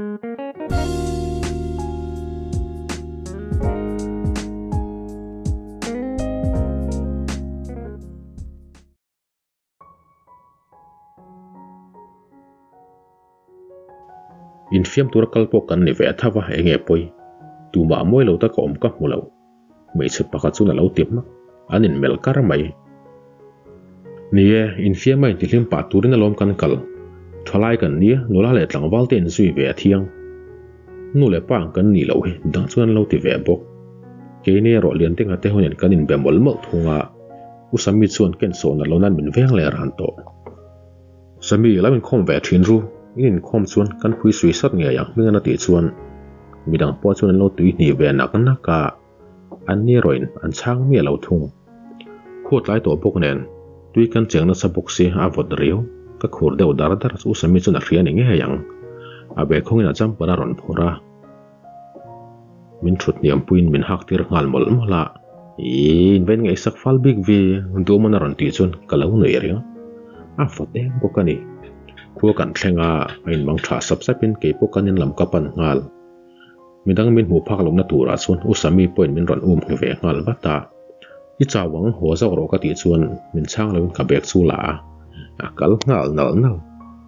Infiam tura kal pawh kan ni ve a tho va, enge pawi? Tumah mawi lo taka awm ka hmu lo. Hmeichhe pakhat chuan a lo ti hmak, an inmelh kar mai. Ni e, infiam a intihlim pah turin alawm kan kal. Thalai kan nia, nula leh tlangval te inzui ve a thiang. Nu leh pa ang kan nih loh hi dang chuan an lo ti ve bawk. Keini erawh Liantenga te hunin kan inbe mawlh mawlh thung a, U Sami chuan ken sawhna lo nan min veng leh ran tawh. Sami, lo inkhawm ve thin ru, in inkhawm chuan kan phui sui sat ngei ang hming an a tih chuan midang pawh chuan an lo tui hnih ve nak nak a, an ni erawhin an chhang miah lo thung. Khuat tlai tawh bawk nen tui kan cheng nasa bawk si a vawt riau, ka khur deuh dar dar chu Sami chuan a hria ni ngei ang. A bag khawngin a jumper a rawn phawrh a. Min thut hniam puiin min hak tir nghal mawlh mawlh a, Ih, in va inngaihsak fal bik ve, Duhman a rawn tih chuan ka lo nuih ring. A vawt em bawk a ni. Khua kan thleng a, a inmang tha sap sapin kei pawh kan in lam ka pan nghal. Midang min hmuh phak lohna turah chuan U Sami pawhin min rawn um ve nghal vat a. I chau ang, haw zawk rawh ka tih chuan min chhang loin ka bag chu la a, a kal nghal nalh nalh.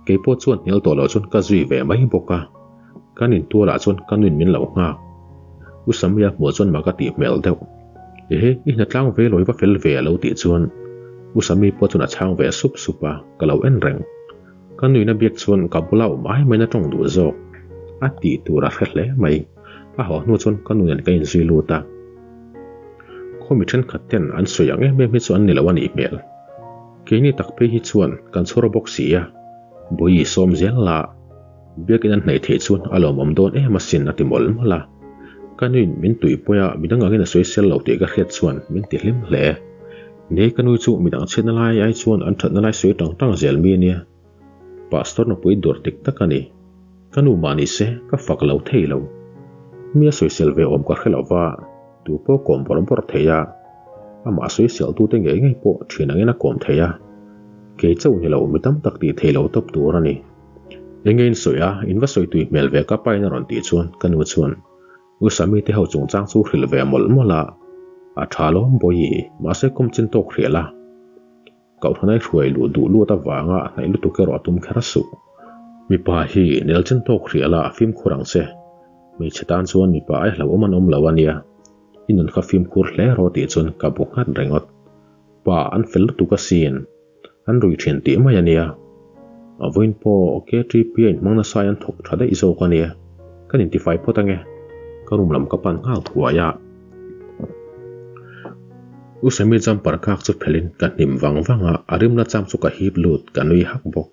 Kei pawh chuan hnial tawh loh chuan ka zui ve mai bawk a. Kan intualah chuan ka nuin min lo nghak. U Samia hmuh chuan mah ka tih hmel deuh. Ehe, i hnatlang ve lawi va fel ve a lo tih chuan U Sami pawh chuan a chhang ve sup sup a, ka lo en reng. Ka nuina biak chuan ka bula awm ai maiin a tawng duh zawk. A tih tur a hre hle mai. A haw hnu chuan ka nuin ka inzui lut a. Khaw mi thenkhat ten an sawi ang em em hi chu an ni lo a nih hmel. Keini tak phei hi chuan kan chhawr bawk si a, Bawihi sawm zel la. Biakin an hnaih theih chuan a lawmawm dawn em asin a ti mawlh mawlh a. Ka nuin min tuihpui a, midang angin a sawi sel lo tih ka hriat chuan min ti hlim hle. Nei ka nui chu midang chhiatna lai ai chuan an thatna lai sawi tang tang zel mi ania. Pastor nupui dur dik tak a ni. Ka nu mah ni se ka fak lo thei lo. Mi a sawisel ve awm ka hre lo va, tu pawh kawm bawrh bawrh thei a. Amah sawiseltute ngei ngei pawh thian angin a kawm thei a. Kei chauh ni lo mi tam tak tih thei lo tawp tur a ni. Enge in sawi a, in va sawi tui hmel ve ka pain a rawn tih chuan ka nu chuan U Sami te ho chungchang chu hrilh ve mawlh mawlh a, a tha lawm bawi, mahse kum chin tawk hrial a. Kohhranai hruai luh duh luat avanga a hnaih lutuk erawh a tum kher a suh. Mipa hi nel chin tawk hrial a, a fimkhur ang che. Hmeichhe tan chuan mipa ai hlauhawm an awm lo a nia, i nun kha fimkhur hle rawh tih chuan ka bu nghat ringawt. Pa an fel lutuk asin. An rui thin tih mai a nia. A vawiin pawh KTP a inhmang nasa in an thawk tha daih zawk a nia. Kan intifai phawt ange. Ka room lam ka pan nghal thuai a. U Semi jumper kak chu phelhin ka hnim vang vang a, a rimna cham chu ka hip lut, ka nui hak bawk.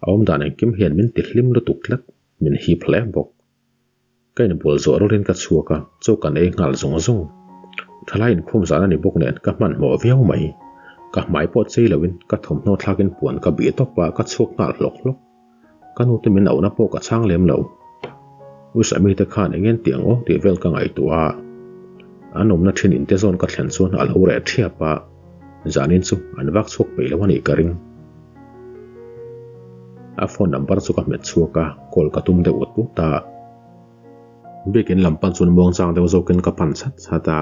A awmdan engkim hian min ti hlim lutuk tlat, min hip hle bawk. Ka inbual zawh rawlin ka chhuak a, chaw kan ei nghal zung zung. Thalai inkhawm zan a ni bawk nen ka hmanhmawh viau mai. Ka hmai pawh chei loin ka thawmhnaw thlakin puan ka bih tawp a, ka chhuak nghal hlawk hlawk. Ka nute min auhna pawh ka chhang lem lo. U Sami te khan eng en tih ang aw tih vel ka ngaihtuah a. An awmna thin inte zawn ka thlen chuan a lo reh thiap a, zanin chu an vak chhuak peih lo a nih ka ring. A phone number chu ka hmet chhuak a, call ka tum deuh ut ut a. Biakin lam pan chuan muangchang deuh zawkin ka pan chat chat a.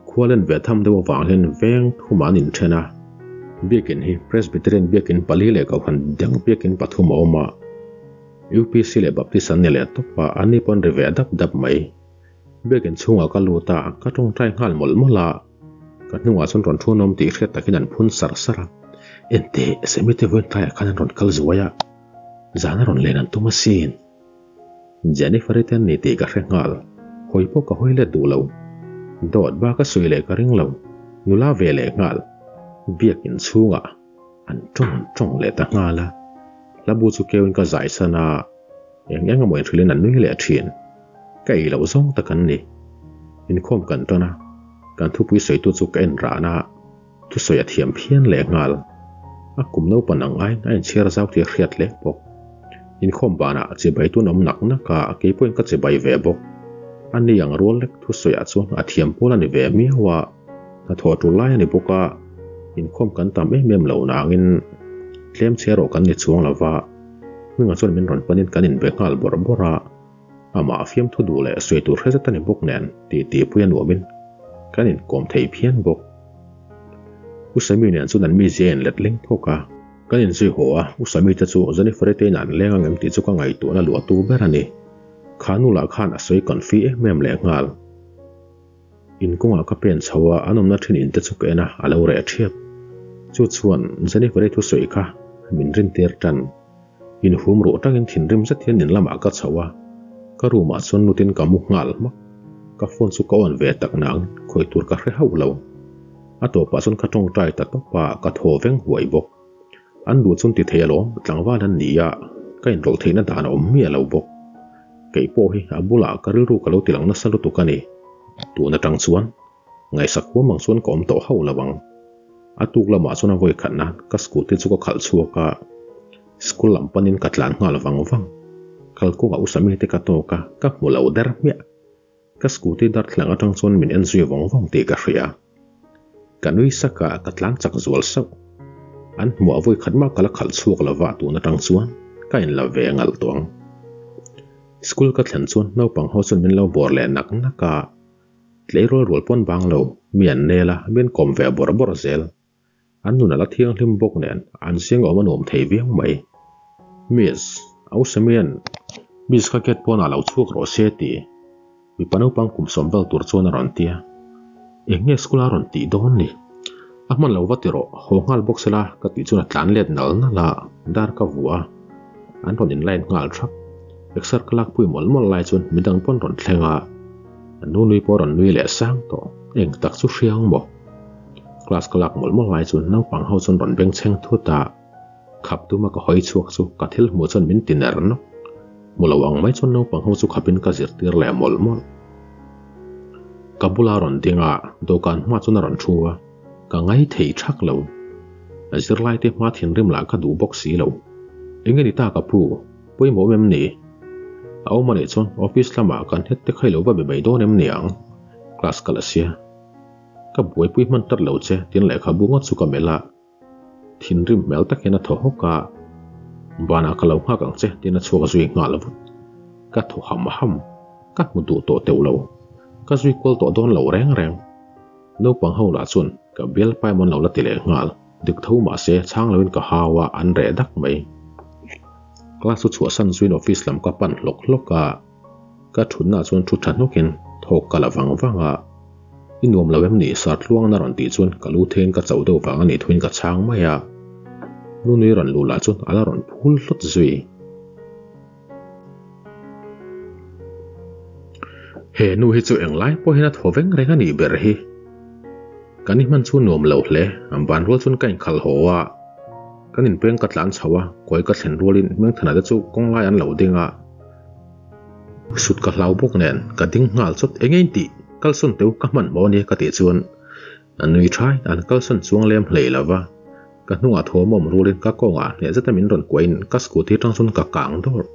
Khua len ve tham deuh avang hian veng thumah an inthen a. Biakin hi Presbyterian biakin pali leh Kohhran dang biakin pathum a awm a. UPC leh Baptist an ni leh tawp a, an ni pawh an ri ve dap dap mai. Biakin chhungah ka lut a, ka tawngtai nghal mawlh mawlh a. Ka hnungah chuan rawn thu nawm tih hriat takin an phun sar sar a, Enteh, Semite vawiin tlaiah khan an rawn kal zuai a, zan a rawn len an tum asin. Jennifer-i te an ni tih ka hre nghal, hawi pawh ka hawi let duh lo. Dawt bak a sawi leh ka ring lo, nula ve leh nghal. Biakin chhungah an tawng an tawng leh ta nghal a, hlabu chu keuin ka zai san a, Eng eng emaw inhrilhin an nui leh thin. Ka ei loh zawng tak an ni. Inkhawm kan tan a, kan thupui sawitu chu ka en ran a, thusawi a thiam phian leh nghal. A kum naupan ang aiin a inchhiar zau tih a hriat hle bawk. Inkhawm banah chibai tun awm nak nak a, kei pawhin ka chibai ve bawk. A ni ang rual lek thusawiah chuan a thiam pawl a ni ve miau a, hnathawh tul lai a ni bawk a, inkhawm kan tam em em lo nangin tlem chhe erawh kan ni chuang lo va. Hminga chuan min rawn panin kan inbe nghal bawrh bawrh a, amah fiamthu duh leh sawi tur hre zet a ni bawk nen titi pui a nuamin kan inkawm thei phian bawk. U Sami nen chuan an mizia in let leng thawk a, kan inzui haw a, U Sami te chu Jennifer-i te inah an leng ang em tih chu ka ngaihtuahna luahtu ber a ni. Kha nu lah khan a sawi confi em em leh nghal. In kawngah ka pen chho a, an awmna thin in te chu ka en a, a lo reh thiap. Chu chuan Jennifer-i thusawi kha min rintir tan. In hum ruh tangin thinrim zet hian in lamah ka chho a, ka room ah chuan lutin ka mu nghal hmak. Ka phone chu ka on ve tak nang, khawi tur ka hre hauh lo. A tawpah chuan ka tawngtai ta tawp a, ka thaw veng huai bawk. An duh chuan ti thei alawm, tlangval an ni a, ka inrawlh theihna dan a awm miah lo bawk. Kei pawh hi a bulah ka rilru ka lo ti lang nasa lutuk a ni. Tun atang chuan ngaihsak huam ang chuan ka awm tawh hauh lo ang. A tuk lamah chuan a vawi khat nan ka scooty chu ka khalh chhuak a, school lam panin ka tlan nghal vang vang. Kalkawngah u Samite ka tawk a, ka hmu lo der hmiah. Ka scooty darthlalang atang chuan min en zui vawng vawng tih ka hria. Ka nui sak a, ka tlang chak zual sauh. An hmuah vawi khat mah ka la khalh chhuak lo va tun atang chuan ka in la ve ngalh tawh ang. School ka thlen chuan naupang ho chuan min lo bawr leh nak nak a, tleirawl rual pawn bang lo, mi an nel a, min kawm ve bawrh bawrh zel. An nun a la thianghlim bawk nen an zing awm a nuam thei viau mai. Miss, au Samian, Miss kha gate pawnah lo chhuak rawh se ti. Mipa naupang kum sawm vel tur chuan a rawn ti a. Eng nge school a rawn tih dawn ni? A hman lo va ti rawh, haw nghal bawk sela ka tih chuan a tlan let nal nal a, dar ka vuah a. An rawn in line nghal thap. Exer ka lakpui mawlh mawlh lai chuan midang pawn rawn thleng a. A nu nui pawh a rawn nui leh sang tawh. Eng tak chu hria ang maw? Class ka lak mawlh mawlh lai chuan naupang ho chuan rawn beng chheng thut a, khap tuma ka hawi chhuak chu ka thil hmuh chuan min ti ner nawk. Hmu lo ang mai chuan naupang ho chu khapin ka zirtir leh mawlh mawlh. Ka bula rawn ding a, dawhkan hma chuan a rawn thu a, ka ngai thei thak lo. Zirlai te hma thinrim lah ka duh bawk si lo. Eng nge ni ta ka pu? Pawimawh em ni? A awm a nih chuan office lamah kan het te kha i lo va be mai dawn em ni ang? Class ka la sia. Ka buaipui hman tat lo che tin lehkhabu ngawt chu ka melh a, thinrim hmel tak hian a thaw hawk a, Banah ka lo nghak ang che tin a chhuak zui nghal vut. Ka thaw ham ham, ka hmu duh tawh teuh lo, ka zui kual tawh dawn lo reng reng. Naupang ho lah chuan ka bial pai mawn lo la ti leh nghal, dik tho mahse chhang loin ka hau a, an reh dak mai. Class chu chhuahsan zuiin office lam ka pan hlawk hlawk a. Ka thutna chuan thu tha hnawkin thawk ka la vang vang a, I nuam lo em ni Sartluangna rawn tih chuan ka lu theiin ka chauh deuh vang a nih thuin ka chhang mai a, Nunui rawn luh lah chuan a la rawn phul hlawt zui. He nu hi chu englai pawh hian a thaw veng reng a nih ber hi. Kan i hman chu nuam lo hle, an van rual chuan ka inkhalh haw a, kan inpeng ka tlan chho a, kawi ka thlen rualin Hmingthana te chu kawng lai an lo ding a, Sut ka hlau bawk nen ka ding nghal chawt eng eng tih kalsawn teu ka hman maw ania ka tih chuan a nui thai an kalsawn chuang lem hlei lo va, ka hnungah thawm awm rulin ka kawngah hneh zeta min rawn kuahin ka scooty atang chuan ka kang dawrh.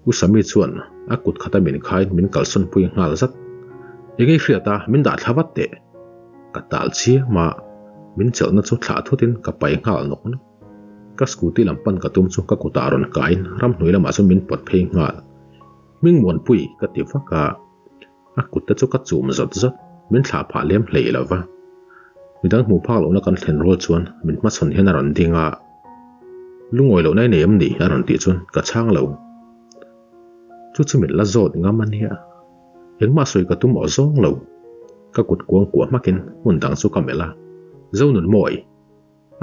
U Sami chuan a kut khata min khaiin min kalsawn pui nghal zat. Eng ei hriat a min dah thla vat teh. Ka tal chiam a, min chelhna chu thlah thutin ka pai nghal nawk nawk. Ka scooty lam pan ka tum chu ka kutah rawn kaiin ramhnuai lamah chuan min pawt phei nghal. Hming Muanpui ka ti vak a, a kut te chu ka chum zawt zawt, min thlah phah lem hlei lo va. Midang hmuh phak lohna kan thlen rual chuan min hmachhawn hian a rawn ding a, Lungawi lohna i nei em ni? a rawn tih chuan ka chhang lo. Chu chu min la zawt ngam a nia. Engmah sawi ka tum aw zawng lo. Ka kut kuang kuah hmakin hmun dang chu ka melh a, Zonunmawi!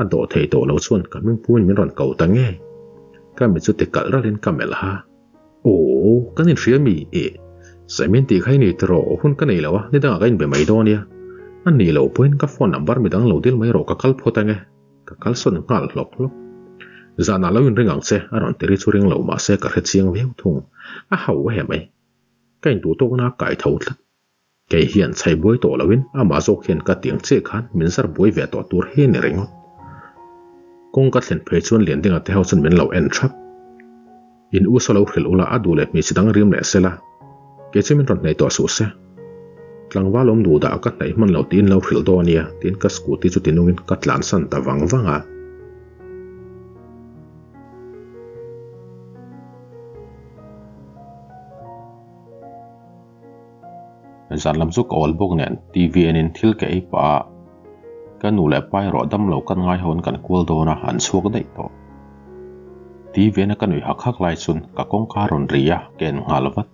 A dawh thei tawh lo chuan ka hming pumin min rawn ko ta nge. Ka mit chu ti kalh ralhin ka melh a. Aw, kan inhria mi? Eh, Saimin tih kha i nei tiraw? Hun ka nei lo a, nidangah ka inbe mai dawn nia. A nih loh pawhin ka phone number midang lo dil mai rawh ka kal phawt ange. Ka kalsawn nghal hlawk hlawk. Zanah lo inring ang che, a rawn ti ri chu ring lo mahse ka hre chiang viau thung. A hau he mai. Ka intuh tawkna a kai tho tlat. Kei hian chhai buai tawh loin amah zawk hian ka tiang che khan min zar buai ve tawh tur hi a ni ringawt. Kawng ka thlen phei chuan Liandinga te ho chuan min lo en thap. In u saw lo hrilh ula a duh leh hmeichhe dang rim leh sela, kei chu min rawn hnaih tawh suh se. Tlangval awm duh dah ka hnaih hman lo tiin lo hrilh dawn ania tiin ka scooty chu tinungin ka tlansan ta vang vang a. Zan lam chu ka awl bawk nen TV enin thil ka ei pah a, ka nu leh pa erawh damlo kan ngai ho an kan kual dawn a, an chhuak daih tawh. TV ena ka nui hak hak lai chuan ka kawngka a rawn ri a, ka en nghal vat.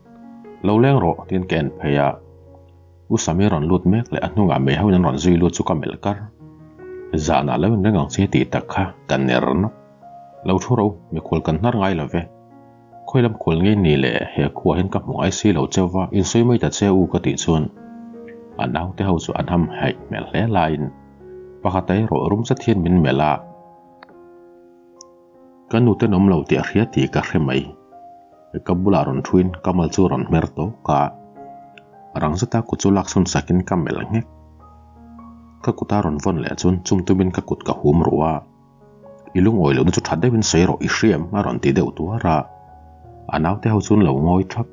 Lo leng rawh tiin ka en phei a. U Sami rawn lut mek leh a hnungah mei ho in an rawn zui lut chu ka melh kar. Zanah lo inreng ang che tih tak kha ka ner nawk. Lo thu ro, mikhual kan hnar ngai lo ve. Khawi lam khual ngei ni le, he khuah hian ka hmu ngai si lo cheu va, insawi mai ta che u ka tih chuan a naute ho chu an ham haih hmel hle laiin pakhat erawh rum zet hian min melh a. Ka nu tenawm lo tih a hria tih ka hre mai. Ka bulah rawn thuin ka mal chu rawn hmer tawk a, rang zeta kut chu lak sawn sakin ka melh nghek. Ka kuta rawn vawn leh chuan chum tumin ka kut ka hum ruh a, I lungawi lohna chu tha deuhin sawi rawh i hriam a rawn ti deuh tuar a, a naute ho chuan lo ngawi thap.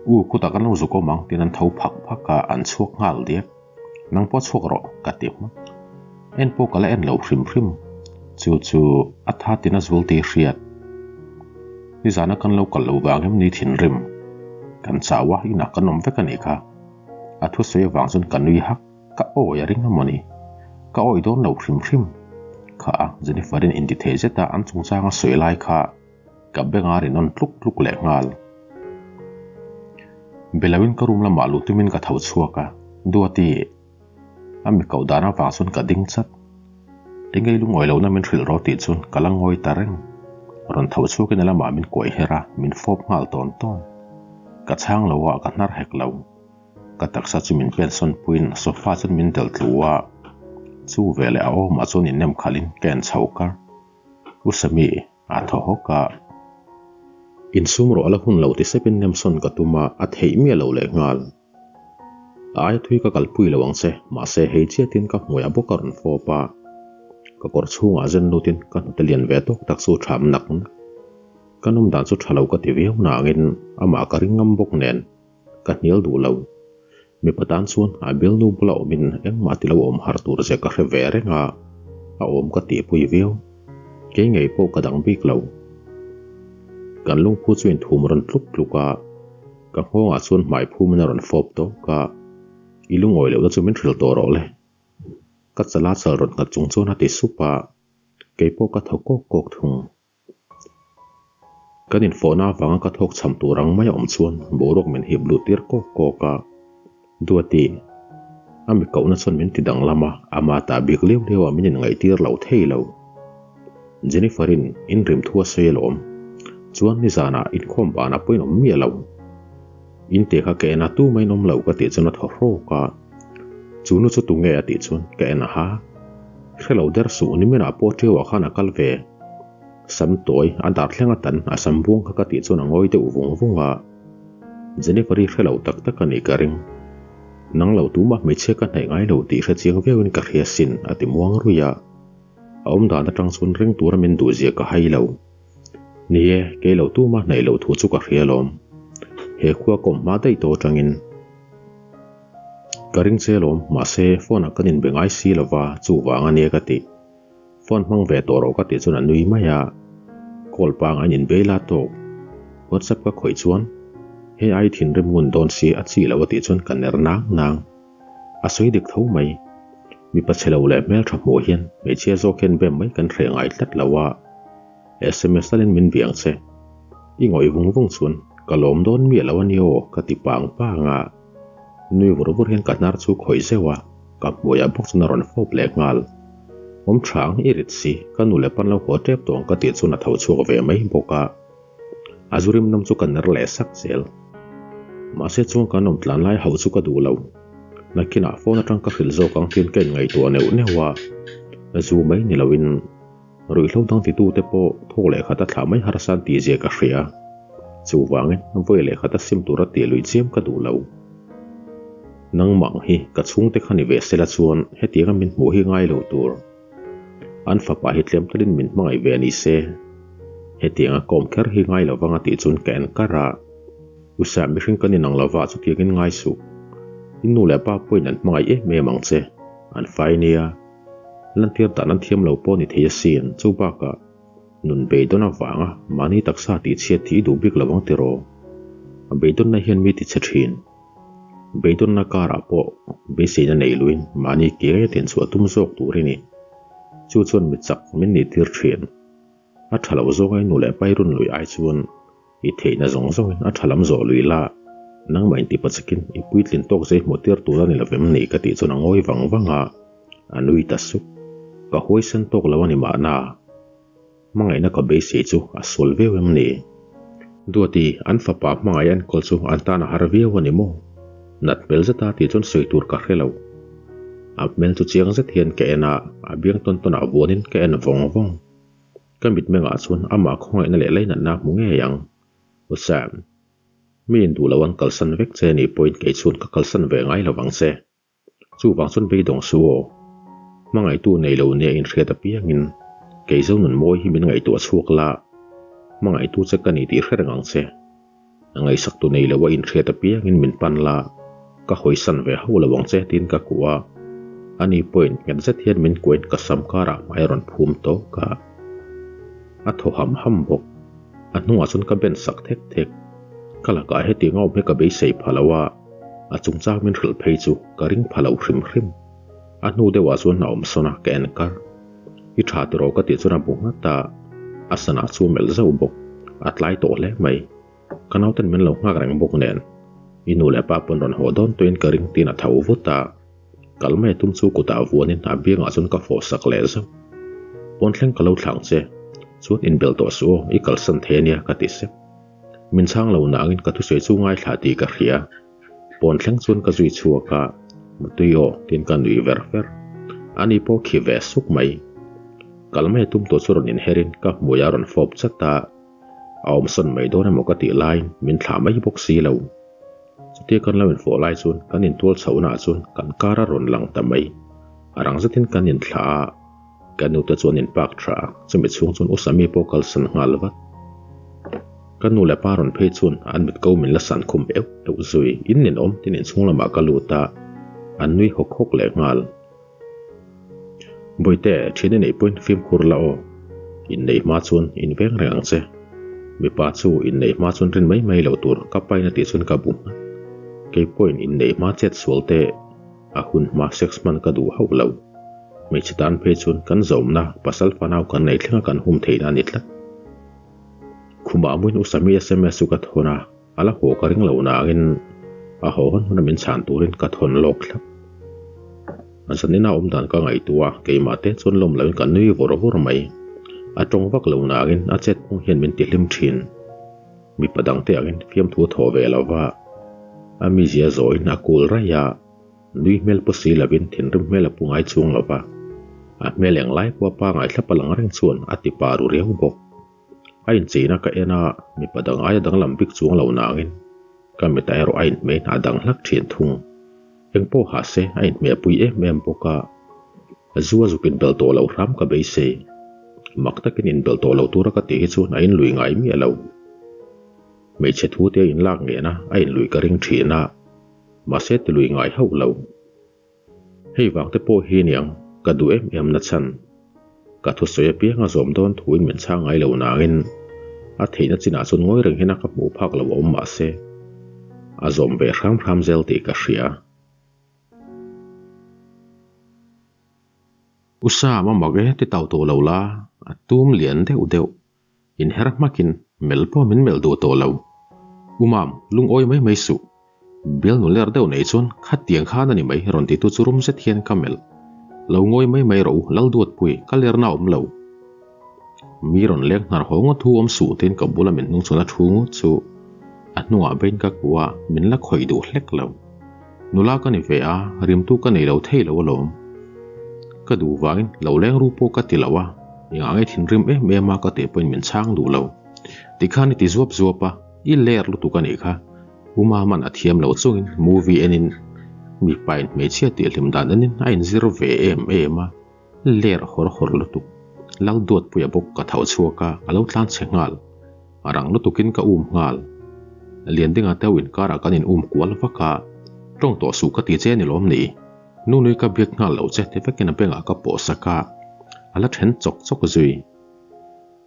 U, khutah kan lo zuk awm ang tiin an tho phak phak a, an chhuak nghal diak. Nang pawh chhuak rawh ka ti hmak. En pawh ka la en lo hrim hrim. Chu chu a tha tina zual tih hriat. Nizana kan lo kal lo vang em ni thinrim. Kan chau a, inah kan awm vek a nih kha. A thusawi avang chuan ka nui hak. Ka awi a ring a mawni. Ka awi dawn lo hrim hrim. Kha a, Jennifer-in intithei zeta an chungchanga sawi lai kha ka benga rin awn tluk tluk leh nghal. Beloin ka room lamah luh tumin ka tho chhuak a, Duati, a mi koh dan avang chuan ka ding chat. Engei lungawi lohna min hrilh rawh tih chuan ka la ngawi ta reng. Rawn tho chhuakin a lamah min kuai her a, min fawp nghal tawn tawn. Ka chhang lo a, ka hnar hek lo. Ka taksa chu min pensawn puiin sofa chuan min delh tlu a, chu veleh a awmah chuan innem khalhin ka en chho kar. U Sami, a thaw hawk a. Insum rawh a la hun lo ti sepin nemsawn ka tum a, a theih miah lo leh nghal. A aia thui ka kalpui lo ang che, mahse hei chiatin ka hmuiah bawk a rawn fawp a. Ka kawr chhungah zen lutin ka hnute lian ve tawk tak chu tham nak nak. Ka nawm dan chu tha lo ka ti viau nangin amah ka ring ngam bawk nen ka hnial duh lo. Mipa tan chuan a bialnu bula awmin engmah ti lo awm har tur zia ka hre ve reng a, a awm ka tihpui viau. Kei ngei pawh ka dang bik lo. Kan lungphu chu inthum rawn tluk tluk a, ka nghawngah chuan hmai phumin a rawn fawp tawk a, I lungawi lohna chu min hrilh tawh rawh le. Ka chala chal rawn nghat chung chuan a ti sup a, kei pawh ka thaw kawk kawk thung. Kan infawhna avanga ka thawk cham tur ang mai a awm chuan boruak min hip lut tir kawk kawk a, Duati, a mi kohna chuan min ti danglam a, ama tah bik liau liau ah min inngaihtir lo thei lo. Jennifer-in inrim thu a sawi alawm, chuan nizanah inkhawm banah pawhin awm miah lo. Inte kha ka en a tu mai in awm lo ka tih chuan a thaw hrawk a, chu nu chu tunge a tih chuan ka en aha. Hre lo der suh niminah pawh Ṭiauah khan a kal ve. Sam tawi a dar thleng a tan a sam buang kha ka tih chuan a ngawi deuh vung vung a. Jennifer-i hre lo tak tak a nih ka ring. Nang lo tumah hmeichhia ka hnaih ngai lo tih hre chiang viauin ka hria sin a ti muang ruih a. A awm dan atang chuan ring tura min duhzia ka hai lo. Ni e, kei lo tuma hnaih loh thu chu ka hria alawm. He khua ka awm hma daih tawh atangin ka ring che alawm, mahse phone ah kan inbe ngai si lova chuvang a nia ka tih. Phone hmang ve tawh rawh ka tih chuan a nui mai a, call pangai in inbei la tawk. WhatsApp ka khawih chuan hei ai thinrim ngun dawn si a chi loh a tih chuan ka ner nang nang. A sawi dik tho mai. Mipa chhe lo leh hmeltha hmuh hian hmeichhia zawk hian bem mai kan hreh ngai tlat lo a, sms talin min biang che. I ngawih vung vung chuan ka lawm dawn miah lo a ni aw ka ti pang pang a. Nui vur vur hian ka hnar chu khawih zeuh a, ka hmuiah bawk chuan a rawn fawp leh nghal. Awm tha ang i rit si, ka nu leh pan lo haw tep tawh ang ka tih chuan a tho chhuak ve mai bawk a. A zu rim nam chu ka ner leh sak zel. Mahse chuan kan awm tlan lai hauh chu ka duh lo. Nakinah phone atang ka hrilh zawk ang tiin ka inngaihtuah neuh neuh a, zu mai ni loin ruihhlo dang titute pawh thawk leh khat a thlah mai harsa an tih zia ka hria. Chuvangin vawi leh khat a sim tura tih lui chiam ka duh lo. Nangmah hi ka chhungte kha ni ve sela chuan hetianga min hmuh hi ngai lo tur. An fapa hi tlem talin min hmangaih ve ni se. Hetianga kawm kher hi ngai lo vang a tih chuan ka en kar a. Usa mihring kan inang lova chutiangin ngai suh. I nu leh pa pawhin an hmangaih em em ang che. An fai nia. Lantir dan an thiam lo pawh ni thei asin, chu bakah nun beidawn avanga mahni taksa tihchhiat hi i duh bik lo ang tiraw? A beidawnna hian mi tichhe thin. Beidawnna karah pawh beiseina nei luin mahni ke ngeia tin chhuah tum zawk tur i ni. Chu chuan mi chak min nih tir thin. A tha lo zawnga i nu leh pa i run lui ai chuan i theihna zawng zawngin a tha lam zawh lui la, nangmah intipa chakin i puitlin tawk zei hmuh tir tur a ni lovem ni ka tih chuan a ngawi vang vang a, a nui ta sup. Ka huaisen tawk lo a ni mahna. Hmangaihna ka beisei chu a sual viau em ni? Duati, an fapa hmangaih enkawl chu an tan a har viau a ni maw? Nat hmel zeta tih chuan sawi tur ka hre lo. A hmel chu chiang zet hian ka en a, a biang tawn tawnah vuanin ka en vawng vawng. Ka mitmengah chuan amah khawngaihna leh leinatna a hmu ngei ang. U Sam, mi induh lo an kalsan vek che nih pawhin kei chuan ka kalsan ve ngai lo vang che. Chuvang chuan beidawng suh aw. Hmangaihtu nei lo nia inhriat apiangin kei zo nun mawi hi min ngaihtuah chhuak la, hmangaihtu che ka ni tih hre reng ang che. A ngaihsaktu nei lo a inhriat apiangin min pan la, ka hawisan ve hauh lo ang che tiin ka kuah a. Ani pawhin nghet zet hian min kuahin ka sam karah hmai a rawn phum tawk a. A thaw ham ham bawk. A hnungah chuan ka ben sak thek thek. Ka lakah hetiang a awm hi ka beisei pha lo a. A chungchang min hrilh phei chu ka ring pha lo hrim hrim. A hnu deuhah chuan a awm sawn a, ka en kar. I tha tiraw ka tih chuan a bu nghat a, a sana chu a melh zauh bawk. A tlai tawh hle mai. Ka nauten min lo nghak reng bawk nen. I nu leh pa pawn rawn haw dawn tuin ka ring tiin a tho vut a. Kal mai tum chu kutah vuanin a biangah chuan ka fawh sak leh zauh. Pawn thleng ka lo thlang che. Chuan inbelh tawh suh aw, i kalsan thei ania ka ti sep. Min chhang lo nangin ka thusawi chu ngaithla tih ka hria. Pawn thleng chuan ka zui chhuak a, Mutui aw tiin ka nui ver ver. Ani pawh khi ve suk mai. Kal mai tum tawh chu rawn inherin ka hmui a rawn fawp chat a, a awmsawn mai dawn emaw ka tih laiin min thlah mai bawk si lo. Chutia kan lo infawh lai chuan kan intual chhohnaah chuan kan kar a rawn lang ta mai. A rang zetin kan inthlah a. Ka nu te chuan in park tha a, chumi chhung chuan U Sami pawh kalsan nghal vat. Ka nu leh pa rawn phei chuan an mit ko min la san khum euh euh zui, in ninawm tin inchhung lamah ka lut a, an nui hawk hawk leh nghal. Bawihte, thian i neih pawhin fimkhur la aw, inneih hma chuan in veng reng ang che. Mipa chu inneih hma chuan rin mai mai lo tur ka pain a tih chuan ka bu nghat. Kei pawhin inneih hma chet sual teh. A hun hma sex hman ka duh hauh lo. Hmeichhe tan phei chuan kan zawmna pasal fanau kan nei thlenga kan hum theihna a ni tlat. Khumah muin U Sami sms chu ka thawn a, a la haw ka ring lo nangin a haw hawn huna min chhan turin ka thawn lawk thlap. Zanina awm dan ka ngaihtuah a, keimah te chuan lawm loin ka nui vawr vawr mai. A tawng vak lo nangin a chet phung hian min tihlim thin. Mipa dangte angin fiamthu a thawh ve lo va, a mizia zawiin a kul raih a, nui hmel pawh si lovin thinrim hmel a pu ngai chuang lo va, a hmel eng lai pawh a pa ngai thlap a lang reng chuan a ti pa ru riau bawk. A incheina ka en a, mipa dang aia danglam bik chuang lo nangin ka mitah erawh a inhmeh a dang hlak thin thung. Eng pawh hah se a inhmehpui em em bawk a, zu a zuk inbelh tawh loh hram ka beisei. Mak takin inbelh tawh lo tura ka tih hi chuan a inlui ngai miah lo. Hmeichhe thu te a inlak ngen a, a inlui ka ring thin a, mahse tilui ngai hauh lo. Hei vang te pawh hi aniang ka duh em em na chhan. Ka thusawi apiang a zawm dawn thuin min chhang ngai lo nangin a theihna chinah chuan ngawi reng hian a ka hmuh phak lo a awm mahse a zawm ve hram hram zel tih ka hria. U Sam a mak e ti tau tawh lo la, a tum lian deuh deuh. Inher hmakin mel pawh min melh duh tawh lo. U Mam, lungawi mai mai suh. Bial nu ler deuh nei chuan khatiang khan a ni mai rawn titu chu rum zet hian ka melh. Lo ngawi mai mai rawh u, Lalduatpui, ka lerna a awm lo. Mi rawn leng hnar haw ngawt thu awm suh tiin ka bula min hnung chuan a thu ngawt chu a hnungah bein ka kuah a, min la khawih duh hlek lo. Nula ka ni ve a, rimtu ka nei lo thei lo alawm. Ka duh vangin lo leng ru pawh ka ti lo a, engah nge thinrim em em a ka tih pawhin min chhang duh lo. Tikhan i ti zuap zuap a, i ler lutuk a nih kha. U Maman a thiam lo chungin movie enin mipain hmeichhia tih hlim dan enin a inzir ve em em a, ler hawr hawr lutuk. Lalduatpuia bawk ka tho chhuak a, a lo tlan chhe nghal. A rang lutukin ka um nghal. Liandinga te ho inkarah kan in um kual vak a, tawng tawh suh ka ti che ni lawm ni? Nunui ka biak nghal lo che ti vekin a bengah ka pawh sak a, a la then chawk chawk zui.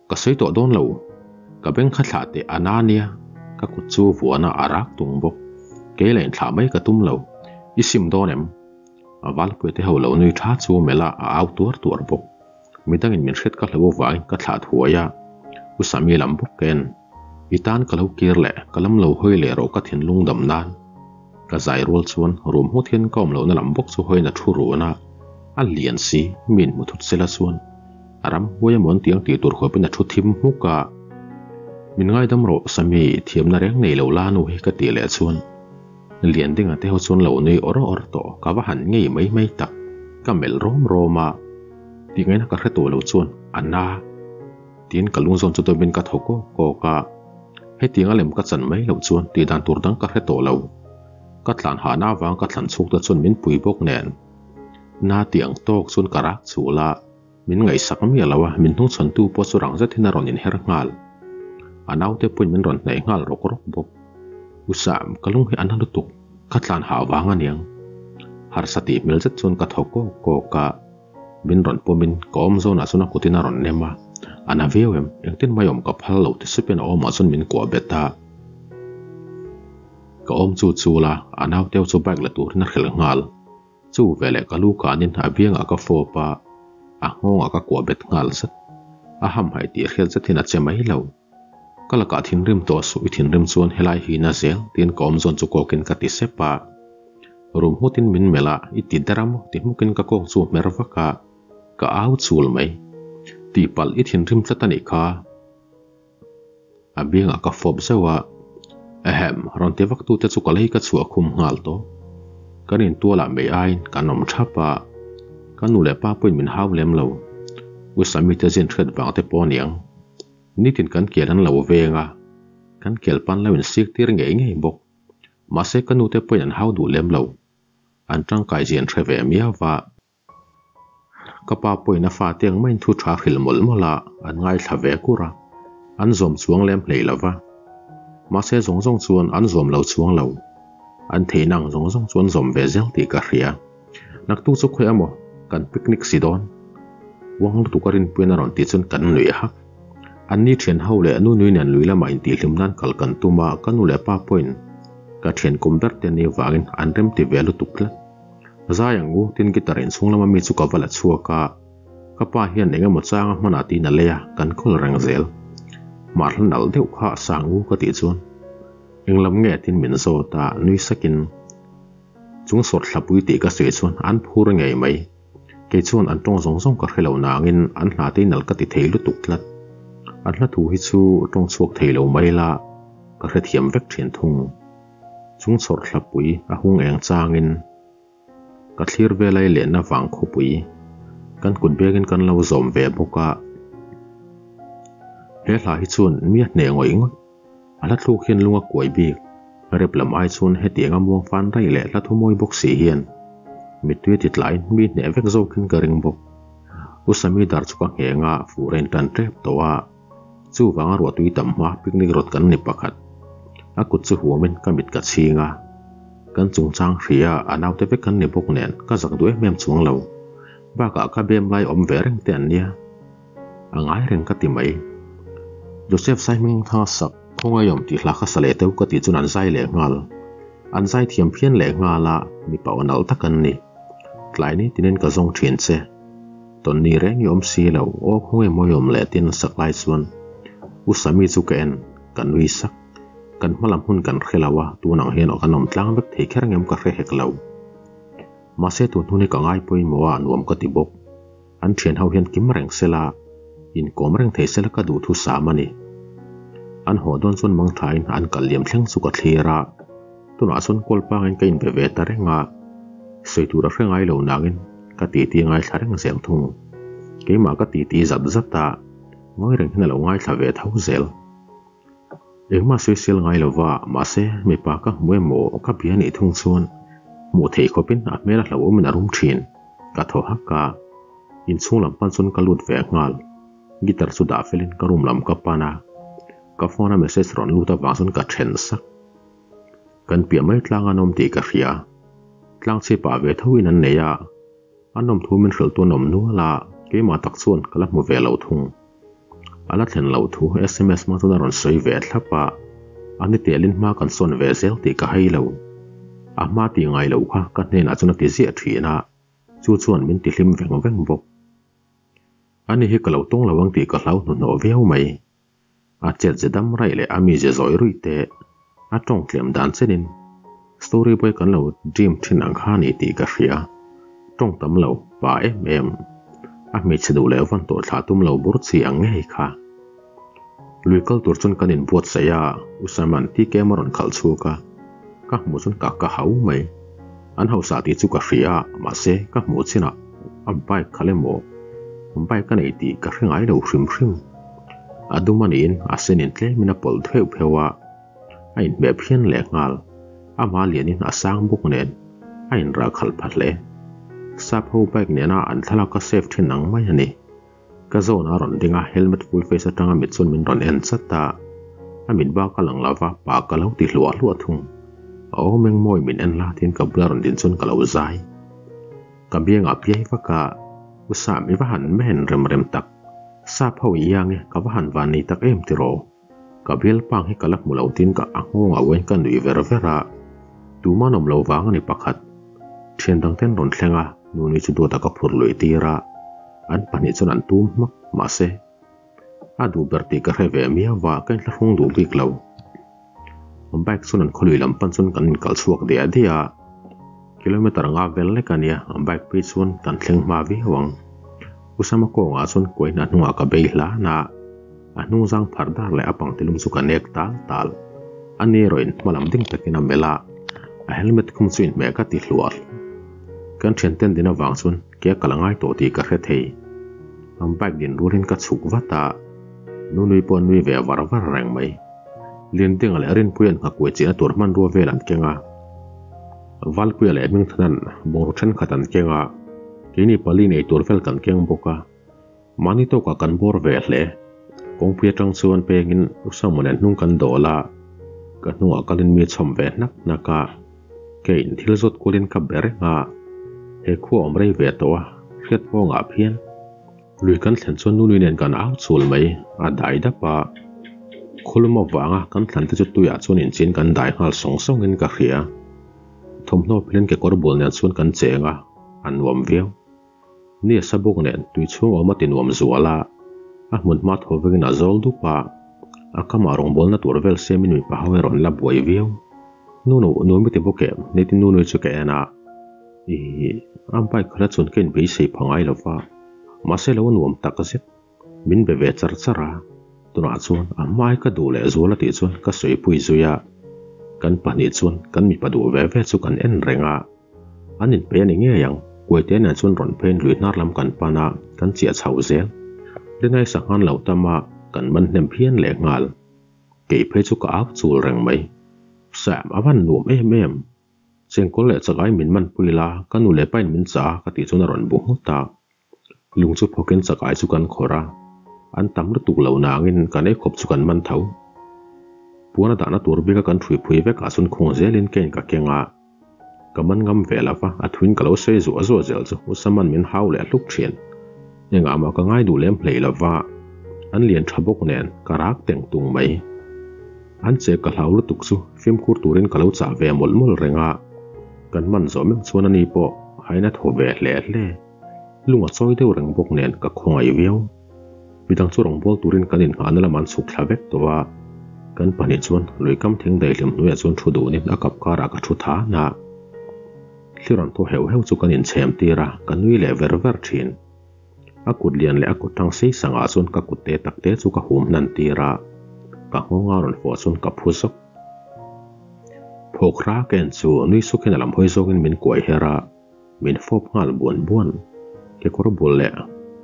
Ka sawi tawh dawn lo, ka beng kha thlah teh a na nia, ka kut chu vuana a rak tung bawk. Kei la inthlah mai ka tum lo. I sim dawn em? A valpuia te ho lo nui tha chu melh a, a au tuar tuar bawk. Midangin min hriat ka hlo avangin ka thlah thuai a, U Sami lam bawk ka en. I tan ka lo kir leh, ka lam lo hawi leh rawh ka thinlung dam nan. Ka zai rual chuan rum hmut hian ka awm lohna lam bawk chu hawiin a thu run a, a lian si, mi inhmu thut sela chuan a ram huai emaw an tiang tih tur khawpin a thu thim hmuk a. Min ngaidam rawh Sami, thiamna reng nei lo la nu hi ka tih leh chuan Liandinga te ho chuan lo nui awr awr tawh ka va han ngei mai mai tak, ka melh rawm rawm a, tih ngaihna ka hre tawh lo chuan a na. Tiin ka lungzawn chu dawmin ka thaw kawk kawk a, hetiang a lem ka chan mai loh chuan tih dan tur dang ka hre tawh lo. Ka tlan hahna avang ka thlan chhuk te chuan min pui bawk nen. Na tih ang tawk chuan ka rak chul a, min ngaihsak miah lo a, min hnungchhawntu pawh chu rang zetin a rawn inher nghal. A naute pawhin min rawn hnaih nghal rawk rawk bawk. U Sam, ka lung hi a na lutuk, ka tlan hah vang aniang. Harsa tih hmel zet chuan ka thaw kawk kawk a. Min rawn pawmin ka awm zawnah chuan a kutin a rawn nem a, a na viau em, engtin mai awm ka phal lo ti sup in a awmah chuan min kuah bet a. Ka awm chu chul a, a nauteu chu bike la turin a hrilh nghal. Chu veleh ka lu kanin a biangah ka fawp a, a nghawngah ka kuah bet nghal zat. A hamhaih tih hriat zetin a che mai lo. Ka lakah thinrim tawh suh i thinrim chuan helai hi na zel tiin ka awm zawn chu kawkin ka ti sep a. Rum nghutin min melh a, i ti der a maw ti hmukin ka kawng chu hmer vak a, ka au chul mai. Tihpalh i thinrim tlat a nih kha. A biangah ka fawp zeuh a, Ahem, rawn ti vak tute chu ka lei ka chhuah khum nghal tawh. Kan intualah mei aiin kan awm thap a, ka nu leh pa pawhin min hau lem lo. U Sami te zin hriat vang te pawh aniang. Nitin kan kel an lo veng a, kan kel pan lo insik tir ngei ngei bawk. Mahse ka nute pawhin an hau duh lem lo. An tangkai zia an hre ve miau va. Ka pa pawhin a fate ang maiin thu tha hrilh mawlh mawlh a, an ngaithla ve kur a. An zawm chuang lem hlei lo va. Mahse zawng zawng chuan an zawm lo chuang lo. An theihna ang zawng zawng chu an zawm ve zel tih ka hria. Naktuk chu khawi emaw kan picnic si dawn? Uang lutuk a rinpuiin a rawn tih chuan kan nuih hak. An ni thian ho leh nu nui nen lui lamah intihhlim nan kal kan tum a, ka nu leh pa pawhin ka thian kum ber te ni vangin an rem ti ve lutuk tlat. Zai ang u, tin guitar inchhung lama mi chu ka va la chhuak a, ka pa hian eng emaw changa hmanah tiin a lei a, kan kawl reng zel. Mahla nalh deuh kha a sang u ka tih chuan englam nge tin min zawt a, nui sakin Chung sawt hlapui tih ka sawi chuan an phur ngei mai. Kei chuan an tawng zawng zawng ka hre lo nangin an hla te nalh ka ti thei lutuk tlat. An hla thu hi chu tawng chhuak thei lo mai la, ka hrethiam vek thin thung. Chung sawt hlapui a hung eng changin ka thlir vel ai lehna vang khawpui kan kut bengin kan lo zawm ve bawk a. He hla hi chuan mi a hneh ngawih ngawih. A hla thluk hian lung a kuai bik. Rep lam ai chuan hetianga muang fan raih leh hla thumawi bawk si hian mittui a ti tlaiin mi hneh vek zawkin ka ring bawk. U Sami dar chu ka ngheng a, fur a intan tep tawh a. Chuvanga ruahtui tam hma picnic rawt kan ni pakhat. A kut chu huamin ka mit ka chhing a. Kan chungchang hria a naute vek kan ni bawk nen ka zak duh em em chuang lo. Bakah ka bem lai awm ve reng te an nia. A ngai reng ka ti mai. Joseph Saihming thanga sak khawngaihawm tih hla kha sa leh deuh ka tih chuan an zai leh nghal. An zai thiam phian leh nghal a, mipa aw nalh tak an ni. Tlai ni tinin ka zawng thin che. Tawn ni reng i awm si lo, aw khawngaih mawiawm leh tin an sak lai chuan U Sami chu ka en, ka nui sak. Kan hmalam hun kan hre lo a, tun ang hian aw kan awm tlang vek thei kher ngem ka hre hek lo. Mahse tun hun hi ka ngai pawimawh a, nuam ka ti bawk. An thian ho hian kim reng sela, inkawm reng thei sela ka duh thu sam a ni. An haw dawn chuan mang thain an kal liam thleng chu ka thlir a, tunah chuan kawl pangin ka inbe ve ta reng a, sawi tur a hre ngai lo nangin ka titi ngaithla reng zel thung. Keimah ka titi zat zat a, ngawi reng hian a lo ngaithla ve tho zel. Engmah sawisel ngai lova, mahse mipa ka hmu emaw ka bia nih thung chuan hmuh theih khawpin a hmel a hlauhawmin a rum thin. Ka thaw hak a, inchhung lam pan chuan ka lut ve nghal. Guitar chu dah felin ka room lam ka pan a, ka phone a message rawn lut avang chuan ka then sak. Kan piah mai tlang an awm tih ka hria. Tlang chhipah ve tho in an nei a, a nawm thu min hrilh tu an awm nual a, keimah tak chuan ka la hmu ve lo thung. A la thlen loh thu sms hmang chuan a rawn sawi ve thlap a, a ni telin hma kan sawn ve zel tih ka hai lo. A hma tih ngai loh kha ka hnenah chuan a ti ziah thin a, chu chuan min ti hlim veng veng bawk. Ani hi ka lo tawng lo ang tih ka hlau hnuhnawh viau mai. A chet ze dam raih leh a mize zawi ruih te a tawng tlem dan chenin story boy kan lo dream thin ang kha a ni tih ka hria. Tawng tam lo pa em em. A hmeichhe duh leh vawn tawh thlah tum lo bur chi ang ngei kha. Lui kal tur chuan kan inbuatsaih a, Usama'n TKM a rawn khalh chhuk a, ka hmuh chuan ka ka hau mai. An hausa tih chu ka hria a, mahse ka hmuh chinah a bike khalh emaw bike a nei tih ka hre ngai lo hrim hrim. A dum a niin a senin tlemin a pawlh theuh pheuh a, a inhmeh phian leh nghal. Amah lianin a sang bawk nen a inrah khalh pha hle. Sap ho bike nena an thlalak ka save thin ang mai a ni. Ka zawn a rawn ding a, helmet full face atanga mit chuan min rawn en chat a, a mit bak a lang lova pa ka lo ti hluah hluah thung. A awm eng mawi min en la tiin ka bula rawn din chuan ka lo zai. Ka biangah piai vak a, U Sam i va han men rem rem tak, sap ho i iang e, ka va han van nei tak em tiraw? Ka bial pang hi ka la hmu lo tiin ka a nghawngah uain ka nuih ver ver a, tuman awm lo vang a ni pakhat. Thian dang ten rawn thleng a, Nuni chu duata ka phur luih tir a, an pahnih chuan an tum hmak mahse a duh ber tih ka hre ve miau va, ka inthlahrung duh bik lo. Bike chuan an khawlui lam pan chuan kan inkal chhuak diah diah a, kilometer nga vel lek a nia, bike phei chuan kan thleng hma viau ang. Usama kawngah chuan kuaina hnungah ka bei hlan a. A hnungzang phar dar leh a pangtilum chu ka nek tal tal. A ni erawhin hma lam ding takin a melh a, a helmet khum chu inhmeh ka ti hluah. Kan thianten din avang chuan ke a kal a ngai tawh tih ka hre thei. An bike din rualin ka chhuk vat a, Nunui pawh a nui ve var var reng mai. Lindinga leh Rinpuia'n nghakuai chihna tur hmanrua vel an keng a, Valpuia leh Hmingthana'n bungraw thenkhat an keng a, keini pali nei tur vel kan keng bawk a. Mahni tawkah kan bawr ve hle. Kawngpui atang chuan pengin Usamunen hnung kan dawl a, ka hnungah kalin mi chhawm ve hnak hnak a, keiin thil zawt kualin ka be reng a, he khua awm rei ve tawh a, hriat pawngah phian. Lui kan thlen chuan Nunui nen kan au chul mai, a dai dap a. Khawlum avanga kan thlan te chu tuiah chuan inchin kan dai nghal sawng sawngin ka hria. Thawmhnaw philin kekawr bul nen chuan kan cheng a, a nuam viau. Ni a sa bawk nen tui chhung awm a ti nuam zual a, a hmun hma thaw vengin a zawl dup a, a kamah rawngbawlna tur vel siamin mipa ho erawh an la buai viau. Nunu, nuam i ti bawk em? Nitin Nunui chu ka en a, Ih, a bike khala chuan ka inbeisei pha ngai lo va, mahse lo nuam tak zet. Min be ve char char a, tunah chuan a hmai ka duh leh zual a tih chuan ka sawipui zui a, kan pahnih chuan kan mipa duh ve ve chu kan en reng a. An inpeih a ni ngei ang, Kuaite nen chuan rawn pheiin lui hnar lam kan pan a, kan chiah chho zel. Rinai sanghan lo tam a, kan man hnem phian leh nghal. Kei phei chu ka au chul reng mai. Sam, a van nuam em em. Chengkawl leh chakai min man pui la, ka nu leh pain min chah a ka tih chuan a rawn bu nghut a. Lung chu phawkin chakai chu kan khawrh a, an tam lutuk lo nangin kan ei khawp chu kan man tho. Puan a dahna tur bika kan ṭhui phui vekah chuan khung zelin kein ka keng a. Ka man ngam ve lo va, a thuin ka lo sawi zuah zuah zel chu Usaman min hau leh hluk ṭhin. Engah mah ka ngai duh lem hlei lo va, an lian ṭha bawk nen ka rak teng tung mai. An che ka hlau lutuk chu fimkhur turin ka lo chah ve mawlh mawlh reng a, kan man zawh meuh chuan ani pawh hain a thaw ve hle hle. Lung a chawi deuh reng bawk nen ka khawngaih viau. Midang chu rawngbâwl turin kan inngahna lam an chhuk thla vek tawh a, kan pahnih chuan lui kam thing daihlim hnuaiah chuan thu duhnin a kap karah ka thu than a. Thli rawn thaw heuh heuh chu kan inchhem tir a, ka nui leh ver ver thin. A kut lian leh a kut tang sei sangah chuan ka kut te tak te chu ka hum hnan tir a, ka nghawnga rawn fawh chuan ka phu zawk. Phawk hra ka en chu nui suk hian a lam hawi zawngin min kuai her a. Min fawp nghal buan buan. Kekawr bul leh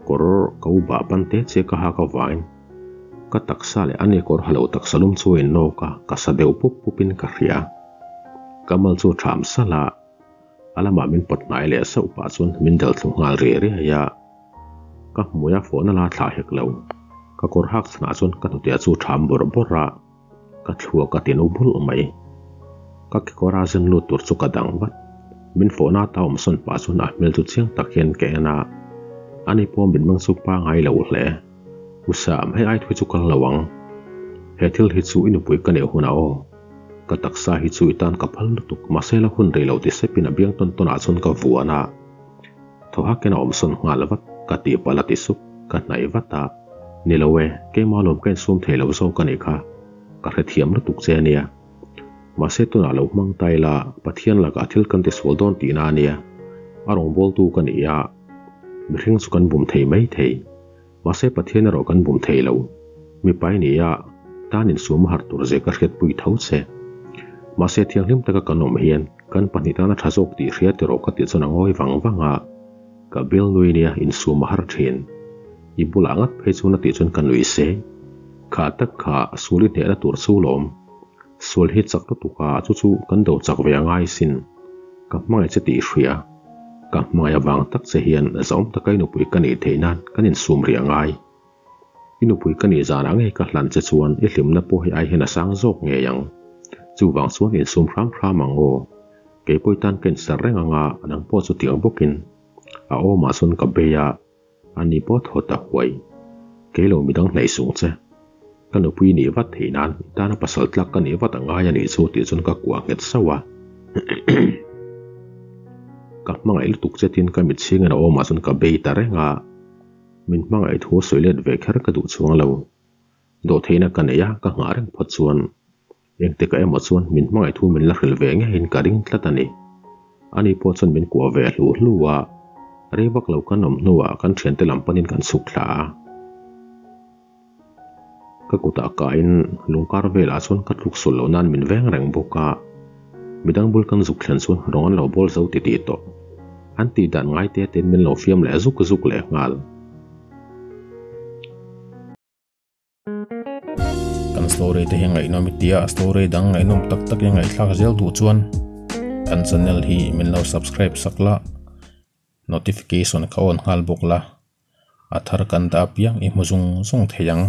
kawr ko bah pan te che ka hak avangin ka taksa leh ani kawr ha lo taksa lum chu a innawk a, ka sa deuh pup pupin ka hria. Ka mal chu ṭham salh a, a lamah min pawt hnai leh sauh pah chuan min delh thlu nghal riai riai a. Ka hmui a fawhna la thlah hek lo. Ka kawr hak chhanah chuan ka hnute chu ṭham bawrh bawrh a. Ka thluak a ti no bulh mai. Ka kekawr a zen lut tur chu ka dang vat. Min fawhna ata awm sawn pah chuan a hmel chu chiang tak hian ka en a. Ani pawh mitmeng chu pangai lo hle. U Sam, hei ai thui chu kal lo ang. He thil hi chu i nupui ka neih hunah aw. Ka taksa hi chu i tan ka phal lutuk, mahse la hun rei lo ti sepin a biang tawn tawnah chuan ka vuan a. Thaw hakin a awmsawn nghal vat, ka tihpalh a ti sup, ka hnaih vat a. Ni lo e, keimah lawm ka insum thei lo zawk a nih kha, ka hrethiam lutuk che a nia. Mahse tunah lo hmang ta ila, Pathian lakah thil kan tisual dawn tihna a nia. A rawngbawltu ka ni a, mihring chu kan bum thei mai thei. Mahse Pathian erawh kan bum thei lo. Mipa i ni a, tan insum a harh tur zia ka hriatpui tho che. Mahse thianghlim taka kan awm hian kan pahnih tana tha zawk tih hria tiraw ka tih chuan a ngawi vang vang a, ka bial nui nia insum a har thin. I bulah ngat phei chuan a tih chuan ka nui se. Kha tak kha sul i hnehna tur chu lawm. Sual hi chak lutuk a, chu chu kan do chak ve a ngai sin. Ka hmangaih che tih i hria. Ka hmangaih avang tak che hian zahawm taka i nupui ka nih theih nan kan insum rih a ngai. I nupui ka nih zanah ngei ka hlan che chuan i hlimna pawh hi ai hian a sang zawk ngei ang. Chuvang chuan insum hram hram ang aw. Kei pawh i tan ka inser reng ang a, nang pawh chu tiang bawkin. A awmah chuan ka bei a. Ani pawh thaw ta huai. Kei lo midang hnaih sung che. Ka nupui nih vat theih nan i tana pasal tlak ka nih vat a ngai a nih chu tih chuan ka kuah nghet sauh a. Ka hmangaih lutuk che tin ka mit chhingin a awmah chuan ka bei ta reng a. Min hmangaih thu sawi let ve kher ka duh chuang lo. Dawhtheihna ka nei a, ka nghah reng phawt chuan Engtikah emaw chuan min hmangaih thu min la hrilh ve ngeiin ka ring tlat a ni. Ani pawh chuan min kuah ve hlu hlu a, rei vak lo kan awm hnuah kan thiante lam panin kan chhuk thla a. Ka kutah kaiin lungkar velah chuan ka tluk sul loh nan min veng reng bawk a. Midang bul kan zuk thlen chuan rawng an lo bawl zo titih tawh. An tih dan ngai te tein min lo fiam leh zuk zuk leh nghal. Kan story te hi ngaihnawm i tia story dang ngaihnawm tak tak i ngaihthlak zel duh chuan kan channel hi min lo subscribe sak la notification kha on nghal bawk la a thar kan dah apiang i hmu zung zung thei ang.